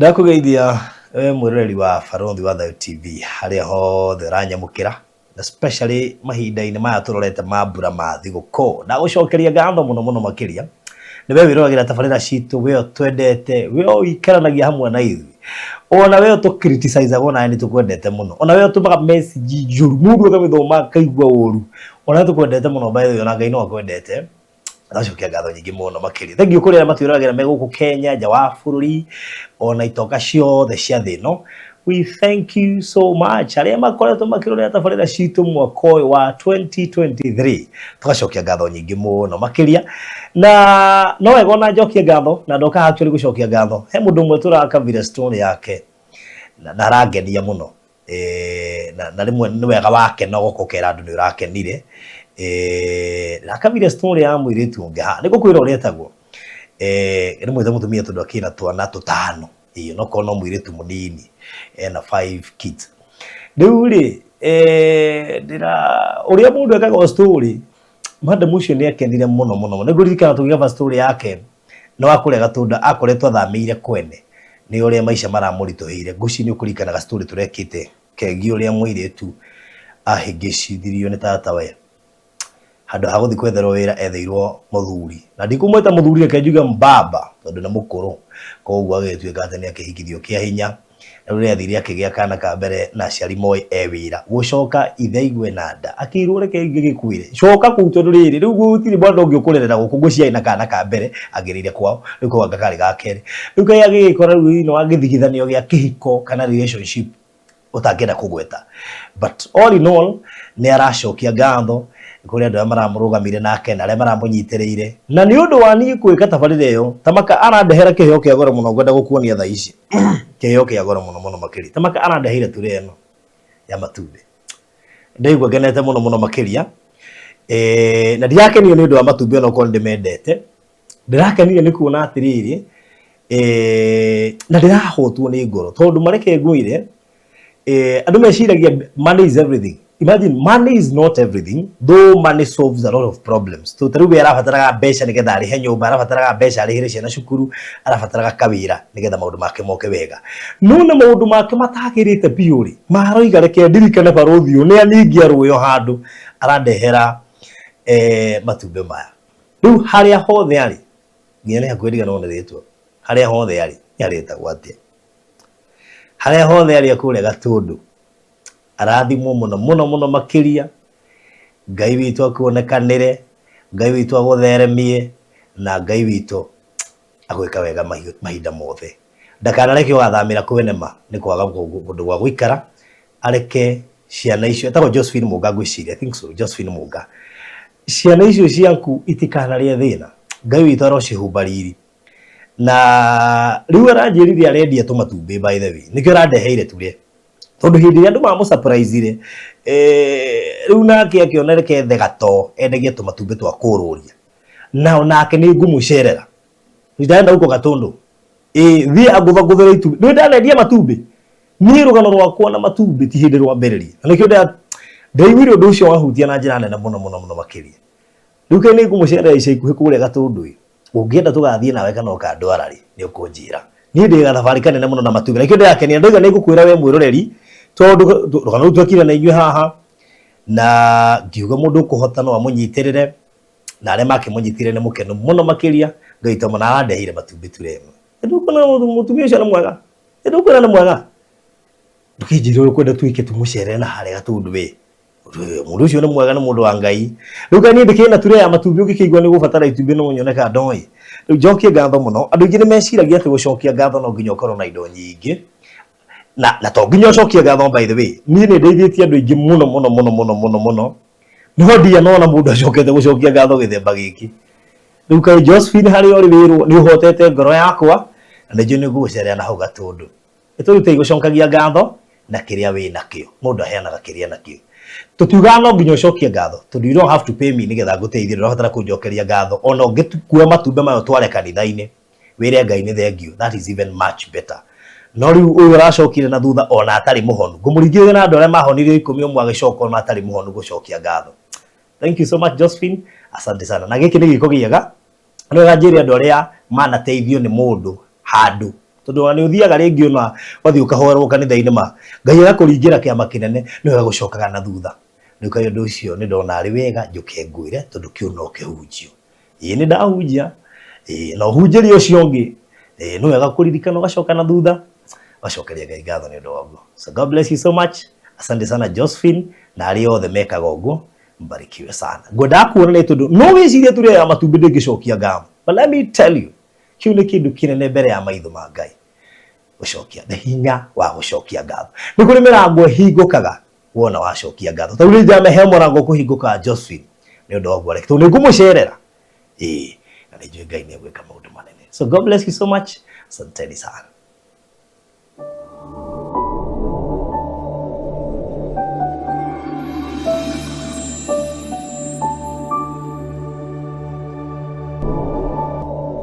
Ndakũgeithia we mwĩroreri wa Barũthi wa Thayũ TV harĩa hothe ũranyamũkĩra, especially mahinda-inĩ maya tũrorete ma mbura ma thigũkũ. Ndagũcokeria ngatho mũno mũno makĩria nĩ we wĩroragĩra tabarĩra citũ, we ũtwendete, we ũikaranagia hamwe na ithuĩ, ona we ũtũ-criticize-aga onawe nĩ tũkwendete mũno, ona we ũtũmaga message njũru mũndũ akamĩthoma akaigua ũru, ona we tũkwendete mũno by the way, ona Ngai no akwendete. Ndacokia ngatho nyingĩ mũno makĩria. Thengiũ kũrĩ arĩa matwĩroragĩra me gũkũ Kenya, nja wa bũrũri, ona itonga ciothe cia thĩ ĩno. We thank you so much. Arĩa makoretwo makĩrorera tabarĩra citũ mwaka ũyũ wa 2023. Tũgacokia ngatho nyingĩ mũno makĩria. Na no wega ona njokie ngatho, na ndoka actually gũcokia ngatho. He mũndũ ũmwe tũrakavire story yake na arangenia mũno. Na rĩmwe nĩ wega wakena ũgoka ũkera andũ nĩ ũrakenire. Ndĩrakavire story ya mũirĩtu ũngĩ haha, nĩ ngũkwĩra ũrĩa etagwo. Nĩ mwĩte mũtumia tondũ akĩrĩ na twana tũtano. Ĩĩ onokorwo no mũirĩtu mũnini, ena five kids. Rĩu rĩ, ndĩra ũrĩa mũndũ ekaga story, madam ũcio nĩ akenire mũno mũno. Nĩ ngũririkana tũgĩgaba story yake nĩ wa kũrĩa Gatũnda akoretwo athamĩire kwene nĩ ũrĩa maica maramũritũhĩire. Ngwĩciria nĩ ũkũririkana ga story tũrekĩte kegiĩ ũrĩa mũirĩtu ahĩngĩcithirio nĩ tatawe. Handũ ha gũthiĩ kwetherwo wĩra etheirwo mũthuri. Na ndikũmwĩta mũthuri, reke njuge mbaba tondũ nĩ mũkũrũ. Koguo agĩtuĩka atĩ nĩ akĩhikithio kĩa hinya. Na rĩu rĩrĩa athire akĩgĩa kana ka mbere na aciari moĩ e wĩra. Gũcoka ithe aigue na nda akĩirwo reke ngĩgĩkwĩre coka kũu tondũ rĩrĩ rĩu gũtirĩ mwana ũngĩ ũkũrerera gũkũ. Ngwĩciria arĩ na kana ka mbere agĩrĩire kwao, rĩu kau anga karĩ ga kerĩ. Rĩu kaĩ agĩgĩkora rĩu thĩinĩ wa gĩthigithanio gĩa kĩhiko kana relationship ũtangĩenda kũgweta. But all in all nĩ aracokia ngatho kũrĩ andũ arĩa maramũrũgamire nake na arĩa maramũnyitĩrĩire. Na nĩ ũndũ wa niĩ gwĩka tabarĩra ĩyo, Tamaka arandehera kĩheo kĩa goro mũno ngwenda gũkuonia thaa ici. Kĩheo kĩa goro mũno mũno makĩria. Tamaka arandeheire tray ĩno ya matumbĩ. Ndaigua ngenete mũno mũno makĩria. Na ndirakenio nĩ ũndũ wa matumbĩ onokorwo nĩ ndĩmendete. Ndĩrakenire nĩ kuona atĩrĩrĩ, na ndĩrahotwo nĩ ngoro tondũ mareke ngwĩre, andũ meciragia money is everything. Imagine, money is not everything, though money solves a lot of problems. So ta rĩu we arabataraga mbeca nĩgetha arĩhe nyũmba, arabataraga mbeca arĩhĩre ciana cukuru, arabataraga kawĩra nĩgetha maũndũ make moke wega. No na maũndũ make matagĩrĩte biũ rĩ, maroiga reke ndirikane barũthi ũyũ nĩ aningia rũĩ o handũ arandehera matumbĩ maya. Rĩu harĩa hothe arĩ, nginya nĩ hakuhĩ ndiganĩrwo nĩ rĩtwa, harĩa hothe arĩ, nĩ arĩtagwo atĩa? Harĩa hothe arĩ kũrĩa Gatũndũ, arathimwo mũno mũno mũno makĩria, Ngai witũ akuonekanĩre, Ngai witũ agũtheremie, na Ngai witũ agwĩka wega mahinda mothe. Ndakanareke ũgathamĩra kwene ma nĩ kwaga kũndũ gwa gũikara, areke ciana icio, etagwo Josephine Mũnga ngwĩciria, I think so, Josephine Mũnga. Ciana icio ciaku itikanarĩe thĩna, Ngai witũ arocihumba riri. Na rĩu aranjĩrire arendia tũmatumbĩ by the way, nĩkĩo arandeheire tũrĩe. Tondũ hĩndĩ ĩrĩa andũ mamũ-surprise-ire, rĩu nake akĩona reke ethe gatoo endagie tũmatumbĩ twa kũrũria. Na onake nĩ ngũmũcerera. Nitaenda huko Gatũndũ. Ĩĩ thiĩ angũthangũthĩre itumbĩ. Nĩũĩ ndanendia matumbĩ? Niĩ rũgano rwakwa na matumbĩ ti hĩndĩ rwambĩrĩria. Na nĩkĩo ndaiguire ũndũ ũcio wahutia na njĩra nene mũno mũno mũno makĩria. Rĩu kaĩ nĩ ngũmũcerera ica ikuhĩ kũrĩa Gatũndũ ĩ, ũngĩenda tũgathiĩ nawe kana ũkandwara rĩ, nĩ ũkũnjĩra. Niĩ ndĩ gathabarĩ kanene mũno na matumbĩ. Na nĩkĩo ndĩrakenia ndauga nĩ ngũkwĩra we mwĩroreri tondũ rũgano rũu twekire na inyuĩ haha na ngiuga mũndũ ũkũhota no amũnyitĩrĩre na arĩa makĩmũnyitire nĩ mũkenu mũno makĩria. Ngai tondũ na arandeheire matumbĩ tray ĩmwe. Nĩndũkuona mũtumia ũcio nĩ mwega? Nĩndũkuona nĩ mwega? Ndũkĩnjĩre ũrĩa ũkwenda twĩke tũmũcerere na harĩa Gatũndũ we. Mũndũ ũcio nĩ mwega, nĩ mũndũ wa Ngai. Rĩu kaĩ niĩ ndĩkĩrĩ na tray ya matumbĩ ũngĩkĩigua nĩ ũgũbatara itumbĩ no ũnyone kana ndoĩ. Rĩu njokie ngatho mũno. Andũ aingĩ nĩ meciragia atĩ gũcokia ngatho no nginya ũkorwo na indo nyingĩ. Na to nginya ũcokie ngatho by the way. Niĩ nĩ ndeithĩtie andũ aingĩ mũno mũno mũno mũno mũno mũno. No ndianona mũndũ acokete gũcokia ngatho gĩthemba gĩkĩ. Rĩu kaĩ Josephine harĩa ũrĩ wĩrwo nĩ ũhotete ngoro yakwa na nĩ njũĩ nĩ ngũgũcerera na hau Gatũndũ. Nĩ tũrutei gũcokagia ngatho na kĩrĩa wĩ nakĩo. Mũndũ aheanaga kĩrĩa enakĩo. Tũtiugaga no nginya ũcokie ngatho tondũ you don't have to pay me nĩgetha ngũteithie, ndũrabatara kũnjokeria ngatho. Ona ũngĩkua matumbĩ maya ũtware kanitha-inĩ wĩre Ngai nĩ thengiũ, that is even much better. No rĩu ũyũ ũracokire na thutha ona atarĩ mũhonu, ngũmũringithania na andũ arĩa mahonirio ikũmi ũmwe agĩcoka ona atarĩ mũhonu gũcokia ngatho. Thank you so much Josephine, asante sana. Na gĩkĩ nĩ gĩko gĩega, nĩ wega njĩre andũ arĩa manateithio nĩ mũndũ handũ Tondũ ona nĩ ũthiaga rĩngĩ ona ũgathiĩ ũkahoerwo kanitha-inĩ ma Ngai agakũringĩra kĩama kĩnene nĩ wega gũcokaga na thutha. Rĩu kaĩ ũndũ ũcio nĩ ndona arĩ wega njũke ngwĩre tondũ kĩu no kĩhunjio. Ĩĩ nĩ ndahunjia, ĩĩ na ũhunjĩrie ũcio ũngĩ. Ĩĩ nĩ wega kũririkana ũgacoka na thutha ũgacokeria Ngai ngatho nĩ ũndũ wa ũguo. So God bless you so much. Asante sana Josephine na arĩa othe mekaga ũguo mbarikiwe sana. Ngwendaga kuona nĩ tondũ no wĩcirie tu ya matumbĩ ndĩngĩcokia ngatho. But let me tell you, kĩu nĩ kĩndũ kĩnene mbere ya maitho ma Ngai. Gũcokia, the hinya wa gũcokia ngatho. Nĩ kũrĩ mĩrango ĩhingũkaga wona wacokia ngatho. Ta rĩu nĩ njame he mũrango ũkũhingũka Josephine nĩ ũndũ wa ũguo areka. Tondũ nĩ ngũmũcerera. Ĩĩ, na nĩ njũĩ Ngai nĩ egwĩka maũndũ manene. So God bless you so much. Asanteni sana.